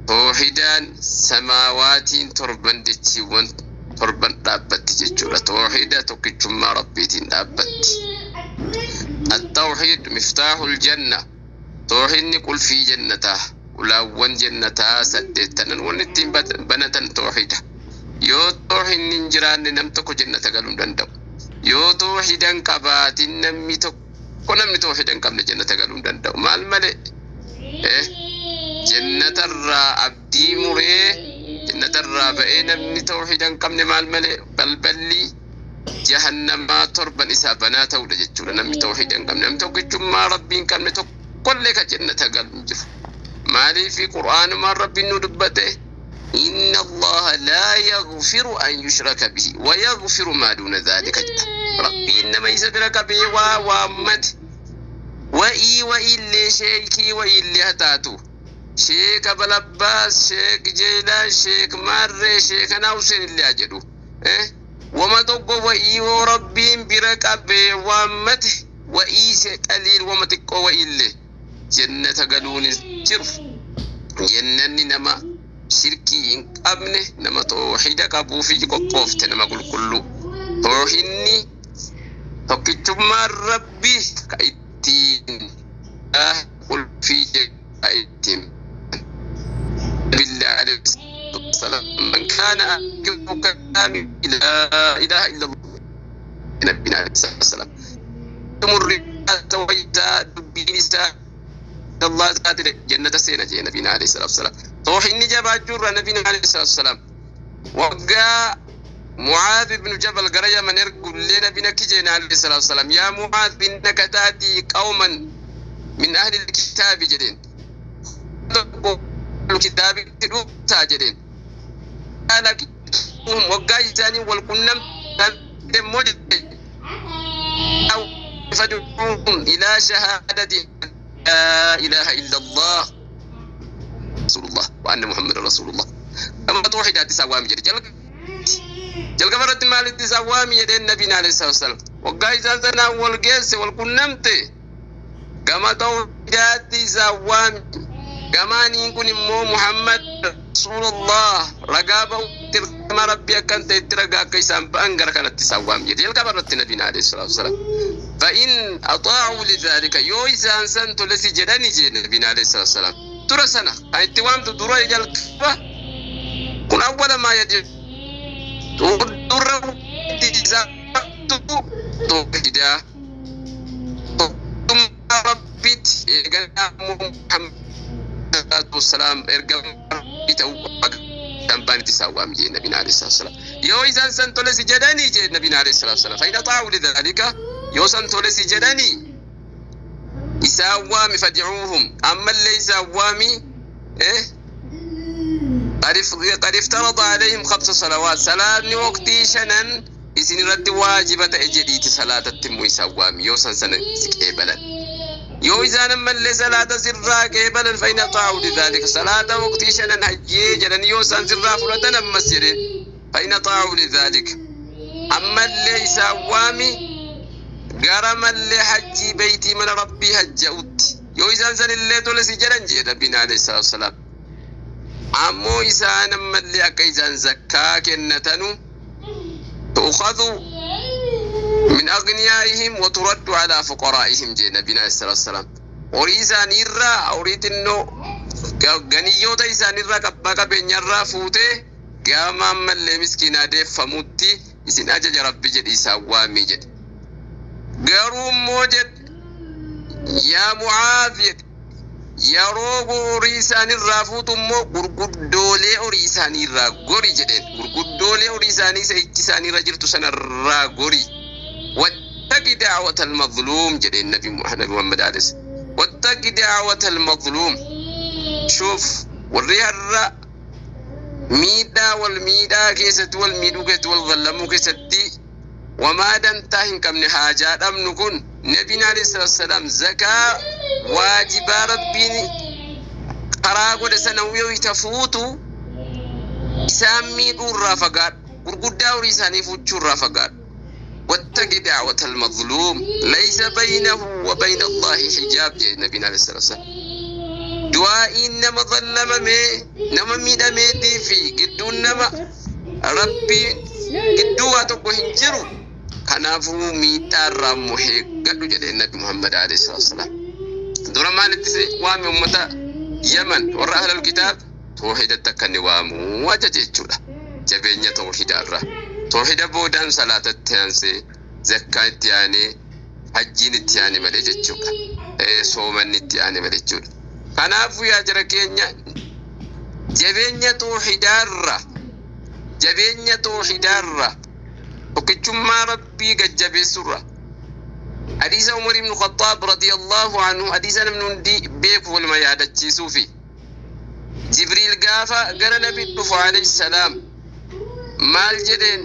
tawhidaan samaawaatiin torban dachiiwwan torban dhaabbatti jechuudha. Tawhida tokkichummaa Rabbiitiin dhaabbatti. At-tawhid miftaahul janna. Tawhidni qulfii jannataa. Ulaawwan jannataa saddeettanan wanni ittiin banatan tawhida. Yoo tawhidni hin jiraanne nam tokko jannata galuu hin danda'u. Yoo tawhida hin qabaatin namni tokko namni tawhida hin qabne jannata galuu hin danda'u. Maal malee? Jannatarraa abdii muree jannatarraa ba'ee namni tawhida hin qabne maal malee? Balballi jahannamaa torban isaa banaa ta'uudha jechuudha. Namni tawhida hin qabne, namni tokkichummaa Rabbii hin qabne tokkollee ka jannata galu hin jiru. Maaliif Qur'aanumaan Rabbiin nu dubbate? Inna Allaha laa yaghfiru an yushraka bihi wa yaghfiru maa duuna dhaalika jedha. Rabbiin nama isa bira qabee waa waammate wa'ii wa'iillee sheekii wa'iillee haa taatu. Sheek Abalabbaas, Sheek Jeelaan, Sheek Maarree, Sheek Hussein illee haa jedhu. Wama tokko wa'ii woo Rabbiin bira qabee waammate wa'ii se qaliil wama xiqqoo wa'iillee jannata galuun hin jiru. Jannanni nama shirkii hin qabne, nama tawhida qabuufi qophoofte, nama qulqulluu. Tawhidni tokkichummaan Rabbii ka ittiin qulfii ka ittiin بالله عليه الصلاة والسلام من كان آخر كلامه لا إله إلا الله نبينا عليه الصلاة والسلام تمر ويتا دبين الله ذات جنة سينة جي نبينا عليه الصلاة والسلام. توحيد نجابة جرة نبينا عليه الصلاة والسلام. وقا معاذ بن جبل قرية من يرقل لنا بنا كجينا عليه الصلاة والسلام يا معاذ إنك تأتي قوما من أهل الكتاب جدين الكتاب تاجرين وقا إساني والقنم أو فدعوهم إلى شهادة لا إله إلا الله رسول الله وأن محمد رسول الله. أما توحيد هذه سوامي جل جل كبرت مال سوامي يد النبي عليه الصلاة والسلام وقا إسان سنا والجيس والقنمت كما توحيد هذه سوامي كما نكون مو محمد رسول الله رقابه تركما ربي كنت ترقى كيسان بأنقر كانت تسوام يدي الكبرت النبي عليه الصلاة والسلام. فإن أطاعوا لذلك يو إسان سنت لسي جدني جي النبي عليه الصلاة والسلام ترى سنة أنت وامت درى يجل كن أول ما يجي درى توحيدا ثم ربيت محمد والسلام ارجع تنبان تساوام جي النبي عليه الصلاة والسلام يو إذا سنتولي سجدني جي النبي عليه الصلاة والسلام. فإذا طاعوا لذلك يو سنتولي سجدني إساوامي فدعوهم. أما اللي إساوامي قد افترض عليهم 5 صلوات صلاة وقتي شنن إسن رد واجبة إجريت صلاة التمو إساوامي يو سنسن سكيبلا يو إذا نما اللي صلاة سرا قبلا فإن طاعوا لذلك صلاة وقت شنن هجي جلن يو سن سرا فرتنا مسجد Fa in axaa'uu lidhaalika, ammallee isaan waami gara mallee hajjii beeytii mana Rabbii hajja'utti. Yoo isaan sanillee tole si jedhan, jedhe Nabiin alayhi salaatu wasalaam, ammoo isaan ammallee akka isaan zakkaa kennatanu, tu'khadhu min agniyaa'ihim wa turaddu alaa fuqaraa'ihim, jedhe Nabiin alayhi salaatu wasalaam. Horii isaaniirraa, horii xinnoo ganiyyoota isaaniirraa, qabbaa qabeenyarraa fuutee gama ammallee miskiinaa deeffamutti isin ajaja Rabbi jedhi, isaan waamii jedhe. Garuu immoo jedhe, yaa Mucaaz jedhe, yeroo horii isaaniirraa fuutu immoo gurguddoolee horii isaaniirraa gori jedheen. Gurguddoolee horii isaanii isa ijji isaaniirra jirtu sanarraa gori. Wattaqi da'wata almadluum jedheen Nabi Muhammad alayhi. Wattaqi da'wata almadluum. Shuuf, warri har'a miidhaa wal miidhaa keessatti, wal miidhuu keessatti, wal zallamuu keessatti wamaa dantaa hin qabne haajaa dhabnu kun, Nabiin alayhi salaatu wasalaam zakaa waajibaa Rabbiin karaa godhe sana yoo ita fuutu isaan miidhuu irraa fagaadhu, gurguddaa horii isaanii fuuchuu irraa fagaadhu. Wattaqi da'wata almadluum, laysa baynahu wa bayna Allahi hijaab jedhe Nabiin alayhi salaatu wasalaam. Du'aa'iin nama zallamamee, nama miidhameetii fi gidduun nama Rabbiin gidduu waa tokko hin jiru. Kanaafuu miidhaa irraa immoo eeggadhu jedhe Nabi Muhammad alayhi salaatu wasalaam. Dura maalitti waame ummata Yaman, warra ahlal kitaab? Toohidatti akka inni waamuu ajaje jechuudha. Jabeenya toohida irraa, toohida boodaan salaatatti aansee, zakkaa itti aanee, hajjiin itti aane malee jechuudha. Soomanni itti aane malee jechuudha. Kanaafuu yaa jara keenya, jabeenya toohidaarra, jabeenya toohidaarra, tokkichummaa Rabbii gajjabeessurra, hadiisa Umar ibn Khattaab radiyallahu anhu, hadiisa namni hundi beeku waluma yaadachiisuufi. Jibriil gaafa gara Nabi dhufu alayhi salaam maal jedheen?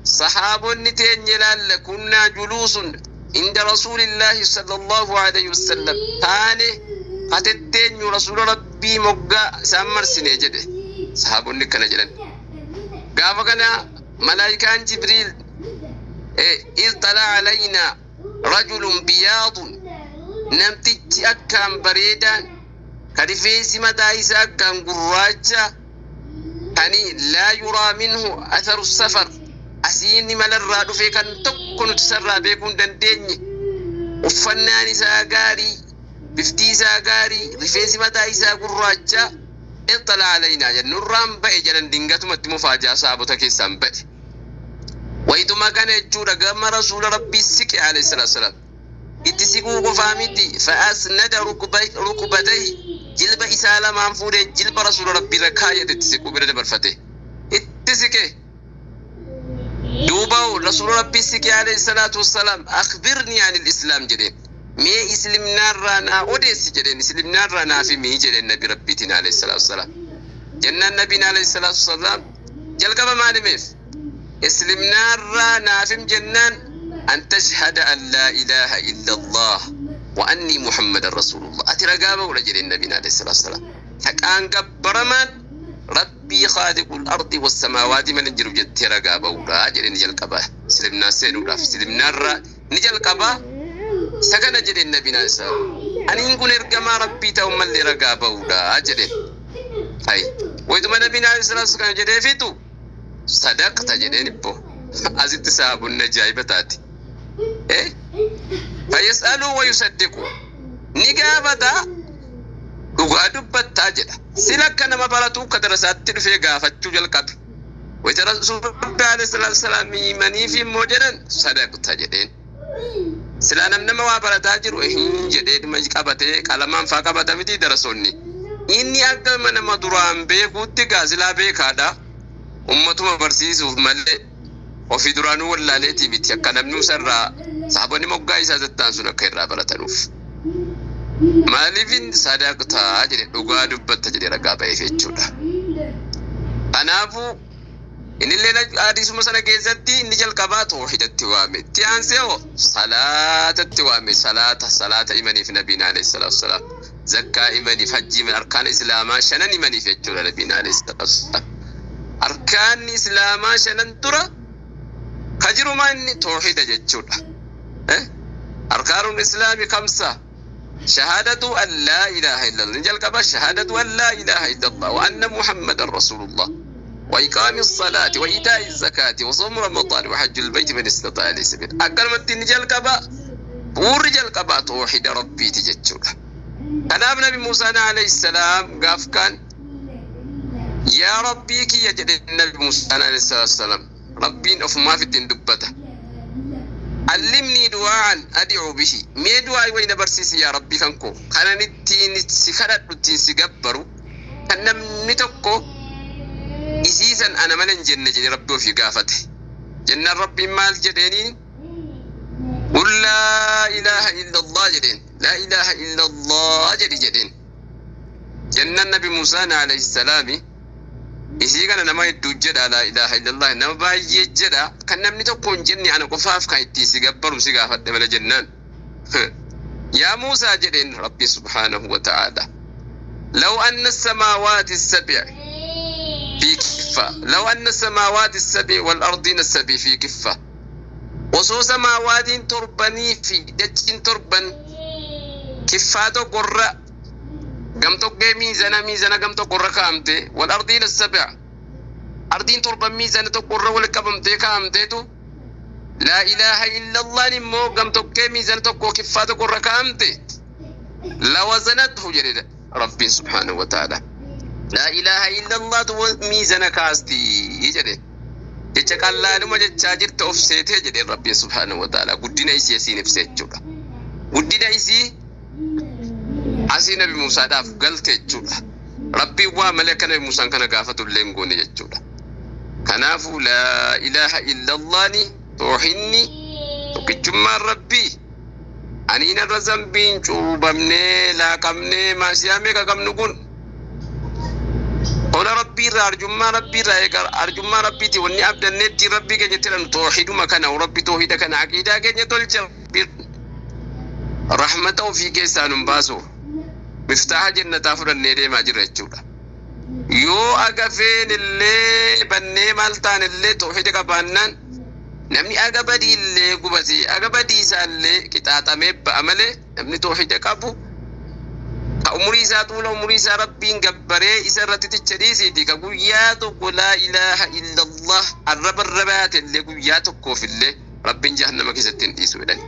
Sahaabonni teenye laalla, kunnaa juluusun inda rasuulillaahi sallallahu alayhi wasallam, taane katetteenyu rasuula Rabbii moggaa isaan marsine jedhe. Sahaabonni akkana jedhan. Gaafa kana malaayikaan Jibriil, iطلع علينا رجل بياض, namtichi akkaan bareedaan, ka rifeensi mataa isaa akkaan gurraacha, kani laa yuraa minhu atharu safar, asiin malarraa dhufe kan tokko nuti sarraa beekuu hin dandeenye, uffannaan isaa gaarii, bifti isaa gaarii, rifeensi mataa isaa gurraacha, iطلع علينا jennurraan ba'e jedhan. Dingatumatti mufaajaa saabota keessaan ba'e. Wayituma kana jechuudha gama rasuula Rabbii siqe alayhi salaatu wasalaam. Itti siquu qofaa miti, fa'asnada rukbatayhi, jilba isaa lamaan fuudhee jilba rasuula Rabbii irra kaayate. Itti siquu bira dabarfate, itti siqe. Duuba rasuula Rabbii siqe alayhi salaatu wasalaam. Akhbirnii anil islaam jedheen. Mee islimnaarraa naa odeessi jedheen. Islimnaarraa naaf himii jedheen Nabi Rabbiitiin alayhi salaatu wasalaam. Jennaan Nabiin alayhi salaatu wasalaam jalqaba maal himeef? Islimnaarraa naaf him jennaan, an tashhada an laa ilaaha illa Allah wa anni Muhammadan rasulullah, ati ragaa ba'uudha jedheen Nabiin alayhi salaatu wasalaam. Haqaan gabbaramaan Rabbii khaaliqul ardi wassamaawaati malee hin jiru jettee ragaa ba'uudha jedheen. Jalqaba islimnaa seenuudhaaf islimnaarraa ni jalqabaa isa kana jedheen Nabiin alayhi salaam. Aniin kun ergamaa Rabbii ta'u mallee ragaa ba'uudha jedheen. Hay, wayituma Nabiin alayhi salaam kana jedheefitu, sadaqta jedheen. Ibbo asitti sahaabonni ajaa'iba taati. Fayyas'aluu wa yusaddiqu, ni gaafata, dhugaa dubbattaa jedha. Sila akka nama baratu akka darasaatti dhufee gaafachuu jalqabe. Wayita rasuulli alayhi salaatu salaam himaniif immoo jedhan, sadaqta jedheen. Silaa nama waa barataa jiru hin jedhee dhuma qabatee qalamaan faa qabata miti darasoonni. Inni akka nama duraan beekuutti gaa silaa beekaadha. Ummatuma barsiisuuf malee ofii duraanuu wallaaleetii miti, akka namni isarraa sahaabonni moggaa isaa tattaan sun akka irraa baratanuuf. Maaliifin sadaqtaa jedhe, dhugaa dubbatta jedhe ragaa ba'eef jechuudha. Kanaafuu innillee hadiisuma sana keessatti inni jalqabaa toohidatti waame. Itti aansee hoo salaatatti waame. Salaata himaniif Nabiin alayhi salaatu wasalaam. Zakkaa himaniif, hajjii himan, arkaan islaamaa shanan himaniif jechuudha Nabiin alayhi salaatu wasalaam. Arkaanni islaamaa shanan dura ka jiru maa inni toohida jechuudha. Arkaanuun islaami kamsa shahaadatu an laa ilaaha illallah ni jalqaba shahaadatu an laa ilaaha illallah wa anna muhammadan rasulullah wa iqaami salaati wa itaa'i zakaati wa sawmu ramadaani wa hajjul bayti man istataa ilayhi sabiila. Akkanumatti ni jalqaba bu'uurri jalqabaa toohida rabbiiti jechuudha. Kanaaf Nabi Muusaan alayhi salaam gaaf kaan yaa rabbii kiyya jedhe Nabi Muusaan alayhi salaam rabbiin ofumaaf ittiin dubbata. Allimnii du'aan ad'u bihi mee du'aa wayna barsiisi yaa rabbii kan koo kanan ittiin si kadhadhu ittiin si gabbaru kan namni tokko isiisan ana malee hin jenne jedhe rabbi ofii gaafate. Jennaan rabbiin maal jedheeniin qul laa ilaaha illallah jedheen laa ilaaha illallah jedhi jedheen. Jennaan Nabi Muusaan alayhi salaami isii kana nama hedduu jedha laa ilaaha illallah nama baay'ee jedha kan namni tokko hin jenne ana qofaaf kan ittiin si gabbaru si gaafadhe mala jennaan. Yaa Muusaa jedheen rabbi subhaanahu wa ta'aala law anna samaawaati sab'i fi kiffa law anna samaawaati sab'i wal ardiina sab'i fi kiffa osoo samaawaatiin torbanii fi dachiin torban kiffaa tokkorra gam tokkee miizana miizana gam tokkorra kaa'amte wal ardiina sab'a ardiin torban miizana tokkorra wal qabamtee kaa'amteetu laa ilaaha illallaan immoo gam tokkee miizana tokko kiffaa tokkorra kaa'amte lawazanathu jedhe rabbiin subhaanahu wa ta'ala laa ilaaha illallaatu miizana kaastii jedhe jecha qallaaluma jechaa jirta of seetee jedhe rabbiin subhaanahu wa ta'ala guddina isii asiin ibse jechuudha guddina isii asii Nabi Muusaadhaaf galte jechuudha. Rabbiin waa malee akka Nabi Muusaan kana gaafatu illee hin goone jechuudha. Kanaafuu laa ilaaha illallaani toohinni tokkichummaan rabbii aniin irra zambiin cuubamnee laaqamnee maasiyaa meeqa qabnu kun tola rabbii irraa arjummaa rabbii irraa eega arjummaa rabbiiti wanni abdannee ittiin rabbii keenya itti jedhamu toohiduma kana rabbi toohida kana aqiidaa keenya tolcha rahmata ofii keessaa nun baasu miftaaha jannataa fudhannee deemaa jirra jechuudha. Yoo agafeen illee bannee maal taan illee toohida qabaannaan namni aga badii illee gubatee aga badii isaa illee qixaaxamee ba'a malee namni toohida qabu ka umurii isaa tuula umurii isaa rabbiin gabbaree isa irratti ticha dhiisiiti ka guyyaa tokko laa ilaaha illallah arraba irra baate illee guyyaa tokkoof illee rabbiin jahannama keessatti hin dhiisu jedhani.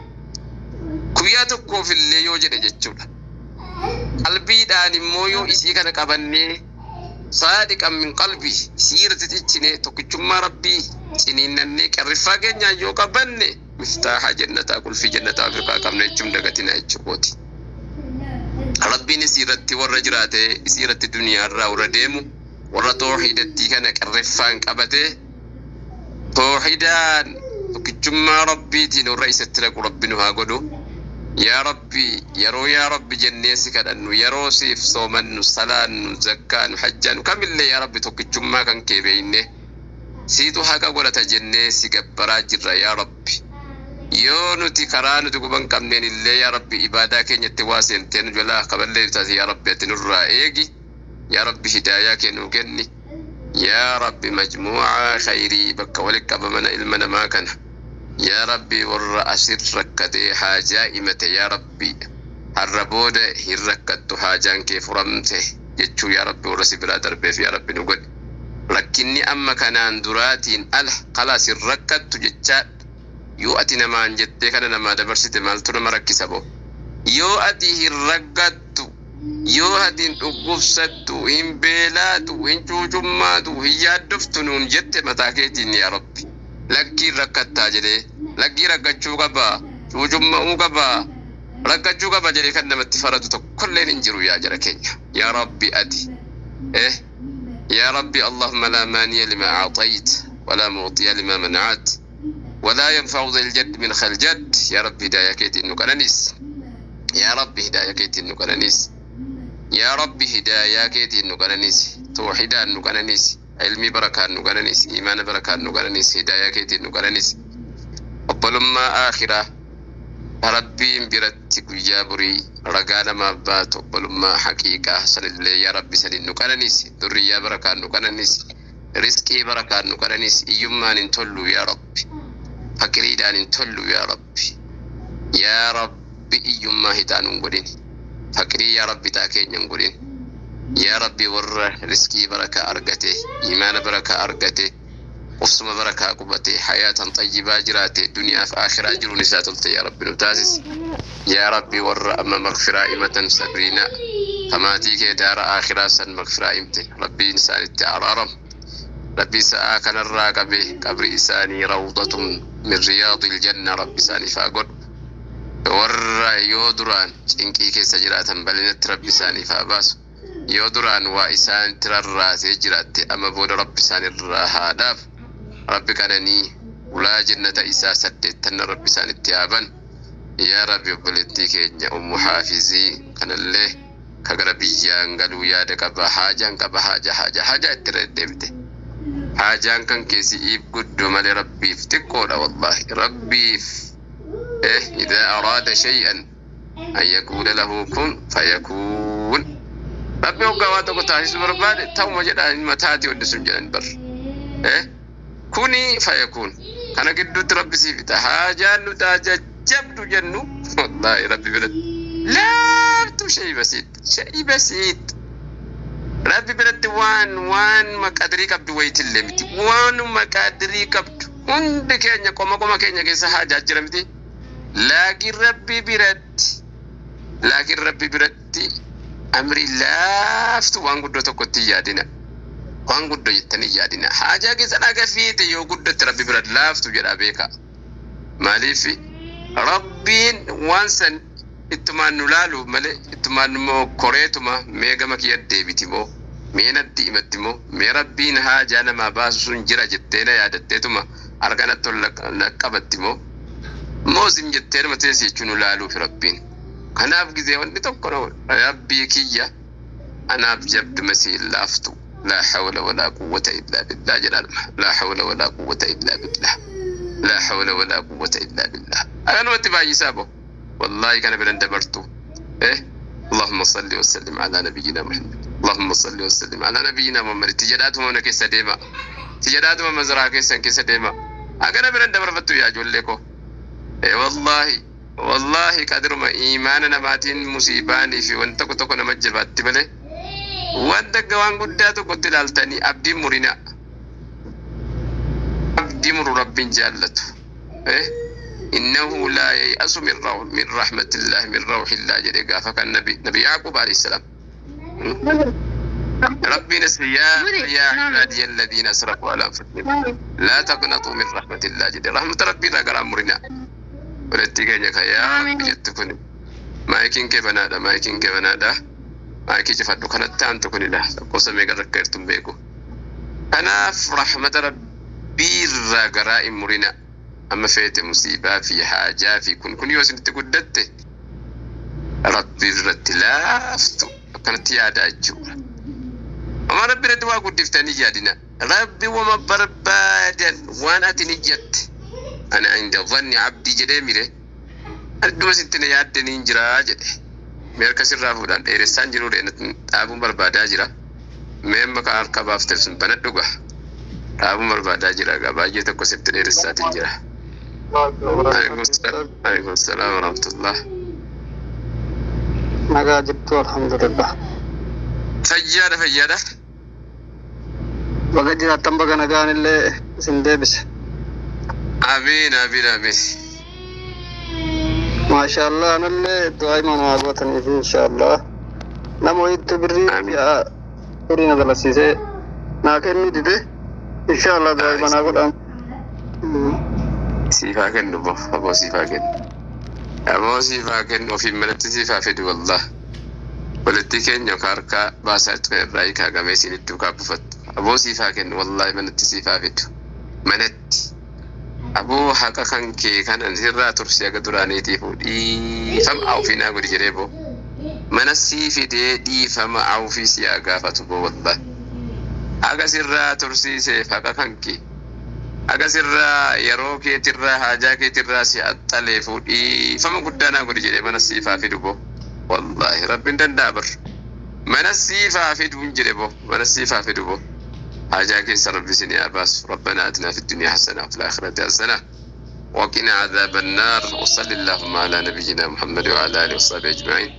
Guyyaa tokkoof illee yoo jedhe jechuudha. Qalbiidhaan immoo yoo isii kana qabannee saadiqan min qalbii isii irratti cichine tokkichummaa rabbii ciniinnannee qarriffaa keenyaan yoo qabanne miftaaha jannataa qulfii jannataa Afrikaa qabna jechuun dagatina jechuukooti. Rabbiin isii irratti warra jiraate isii irratti duniyaarraa warra deemu warra toohidattii kana qarriffaan qabatee toohidaan tokkichummaa rabbiitiin warra isatti dhaqu rabbi nu haa godhu. Yaa Rabbi yeroo yaa Rabbi jennee si kadhannu yeroo siif soomannu salaannu zakkaannu hajjaannu kamillee yaa Rabbi tokkichummaa kan kee beeyne siitu haqa godhata jennee si gabbaraa jirra yaa Rabbi. Yoo nuti karaa nuti quban qabneen illee yaa Rabbi ibaadaa keenyatti waa seentee nu jalaa kaballee taate yaa Rabbi ati nurraa eegi yaa Rabbi hidaayaa kee nuu kenni yaa Rabbi majmuucaa khayrii bakka walitti qabamana ilma namaa kana. Yaa Rabbi warra asir rakkatee haajaa himate yaa Rabbi har'a booda hin rakkattu haajaan kee furamte jechuu yaa Rabbi warra si biraa darbeef yaa Rabbi nu godhi. Rakkinni amma kanaan duraatiin ala kalaas hin rakkattu jechaa yoo ati namaan jettee kana namaa dabarsite maaltu nama rakkisa boo. Yoo ati hin rakkattu yoo ati hin dhukkubsattu hin beelaatu hin cuucummaatu hin yaaddoftu nuun jette mataa keetiin yaa Rabbi. Lakkii rakkattaa jedhee lakkii rakkachuu qabaa cuucumma'uu qabaa rakkachuu qaba jedhee kan namatti faradu tokkolleen hin jiru yaa jara keenya yaa Rabbi ati yaa Rabbi Allahumma laa maaniya lima a'tayt walaa mu'tiya lima mana'at walaa yanfa'u dhal jadd min khal jadd yaa Rabbi hidaayaa keetiin nu qananis yaa Rabbi hidaayaa keetiin nu qananis yaa Rabbi hidaayaa keetiin nu qananis toohidaan nu qananis ilmii barakaan nu qananis imaana barakaan nu qananis hidaayaa keetiin nu qananis obbolummaa aakhiraa rabbiin biratti guyyaa borii ragaa namaaf baatu obbolummaa haqiiqaa sanillee yaa rabbi saniin nu qananis durriyyaa barakaan nu qananis Rizqii barakaan nu qananiisi. Iyyummaan hin tollu yaa Rabbi. Fakiriidhaan hin tollu yaa Rabbi. Yaa Rabbi, iyyummaa hixaa nun godhin. Fakirii yaa Rabbi taa keenya hin godhin. Yaa Rabbi, warra rizqii barakaa argate, imaana barakaa argate, qubsuma barakaa qubate, hayaatan xayyibaa jiraate, duniyaaf akhiraa jiruun isaa tolte yaa Rabbi nu taasisi. Yaa Rabbi, warra amma magfiraa himatan, Sabriina kamaatii kee daara akhiraa san magfiraa himte, Rabbiin isaanitti araaram. Rabbi sa'aa kanarraa qabe qabri isaanii rawdatun min riyaadil janna Rabbi isaaniif haa godhu. Warra yoo duraan cinqii keessa jiraatan bal'inatti Rabbi isaaniif haa baasu. Yoo duraan waa isaanitti rarraasee jiraatte, amma booda Rabbi isaanirraa haa dhaabu. Rabbi qananii ulaa jannata isaa saddeettanna Rabbi isaanitti haa banu. Yaa Rabbi, obboleettii keenya Ummu Haafizii kanallee ka gara biyyaan galuu yaada qaba, haajaan qaba, haaja haaja haajaa itti deddeebite. Haajaan kan keessi guddoo malee Rabbiif xiqqoodha. Wallaahi Rabbiif إذا أراد شيئا أن يقول له كن فيكون. Rabbi hoggaa waa tokko taasisuu barbaade ta'uma jedha. Ilma taati wanti sun jedhan bar kuni fayakuun. Kana gidduutti Rabbi sii fixa. Haajaan nuti haajaa jabdu jennu wallaahi Rabbi biratti laaftu, شيء بسيط، شيء بسيط. Rabbi biratti waan maqadirii qabdu wayitillee miti. Waan maqadirii qabdu hundi keenya qoma qoma keenya keessa haajaa jira miti. Laakiin Rabbi biratti, laakiin Rabbi biratti amri laaftu. Waan guddoo tokkotti hin yaadina. Waan guddoo jettanii hin yaadina. Haajaa keessa dhaga fiite yoo guddatte Rabbi biratti laaftu jedha beeka. Maaliif? Rabbiin waan san ittumaan nu laalu malee, ittumaan immoo koreetuma mee gama kiyya deebiti moo, mee natti himatti moo, mee Rabbiin haajaa namaa baasu sun jira jettee na yaadatteetuma harka natti ol qabbatti moo, moozim jettee nama teessi jechuun nu laaluuf Rabbiin. Kanaaf gizee wanti tokko Rabbii kiyya anaaf jabdu masii laaftu. لا حول ولا قوة إلا بالله jedhama. لا حول ولا قوة إلا بالله، لا حول ولا قوة إلا بالله. Akkanumatti baay'isaa bo, wallahi kana biran dabartu. اللهم صل وسلم على نبينا محمد، اللهم صل وسلم على نبينا محمد. Itti jedhaatuma mana keessa deema, itti jedhaatuma mazaraa keessan keessa deema. Akkana biran dabarfattu yaa ijoollee koo. Wallahi wallahi qadiruma imaana namaatiin musiibaanii fi wanta tokko tokko nama jabaatti malee, wanta waan guddaa tokkotti ilaaltanii abdiin murina. Abdii muru Rabbiin jaallatu. إنه لا ييأس من رحمة الله، من روح الله jedhe gaafa kan nabi Yaaqub عليه السلام. ربي نسي يا عبادي الذين اسرفوا على انفسهم لا تقنطوا من رحمة الله jedhe. Rahmata Rabbii irraa garaa murina. Walitti keenya kan yaa Rabbi jettu kun, maayikiin kee banaadha, maayikiin kee banaadha. Maayikii cufadhu. Kanatti aantu kunidha. Lakkoofsa meeqa rakka jirtu hin beeku. Kanaaf rahmata Rabbii irraa garaa hin murina. Amma feete musiibaa fi haajaa fi kun yoo isinitti guddatte Rabbii irratti laaftu akkanatti yaadaa jechuudha. Amma Rabbi irratti waa guddiftanii yaadina. Rabbi wama barbaadan waan ati ni jette. أنا عند ظن عبدي jedhee mire. Adduma sitti na yaaddanii jira jedhe. Mee harka sirraa fuudhaan dheeressaan jiru dhaabuun barbaadaa jira. Mee amma kan harka baafteef sun bana dhuga. Dhaabuun barbaadaa jira egaa baay'ee tokko sitti dheeressaatiin jira. عليكم السلام ورحمة الله. Nagaa jirtu, alhamdulillah. Fayyaadha, fayyaadha. Baga jiraattan, baga nagaan illee isin deebise. Amiin, amiin, amiin. Maashaallah, anallee du'aa imaa naa gootaniif inshaallah. Nama wayiitu birrii horii na dalasiisee naa kennuu dide, inshaallah du'aa imaa naa godhaan. Siifaa kennu bo, aboo siifaa kennu. Aboo siifaa kennu, ofiin manatti siifaa fidu wallah. Walitti keenya ka harkaa baasaa kan irraa hiikaa gamee isinitti duukaa buufattu. Aboo siifaa kennu, wallahi manatti siifaa fidu. Manatti. Aboo haqa kan kee kanan sirraa tursi aga duraaniitiif dhiifama ofii naa godhi jedhee boo. Mana sii fidee dhiifama ofii si haa gaafatu boo wallahi. Haqa sirraa tursiiseef haqa kan kee. Haqa sirraa yeroo keetirraa haajaa keetirraa si axxaleefu dhiifama guddaa naa godhi jedhee mana siifaa fidu boo. Wallahi Rabbiin danda'a bar. Mana siifaa fiduun jedhe boo. Mana siifaa fidu boo. Haajaa keessa Rabbi isinii haa baasu. Rabbana atinaa fi dunyaa hasana wa fil aakhirati hasana وقنا عذاب النار، وصل اللهم على نبينا محمد وعلى اله وصحبه اجمعين.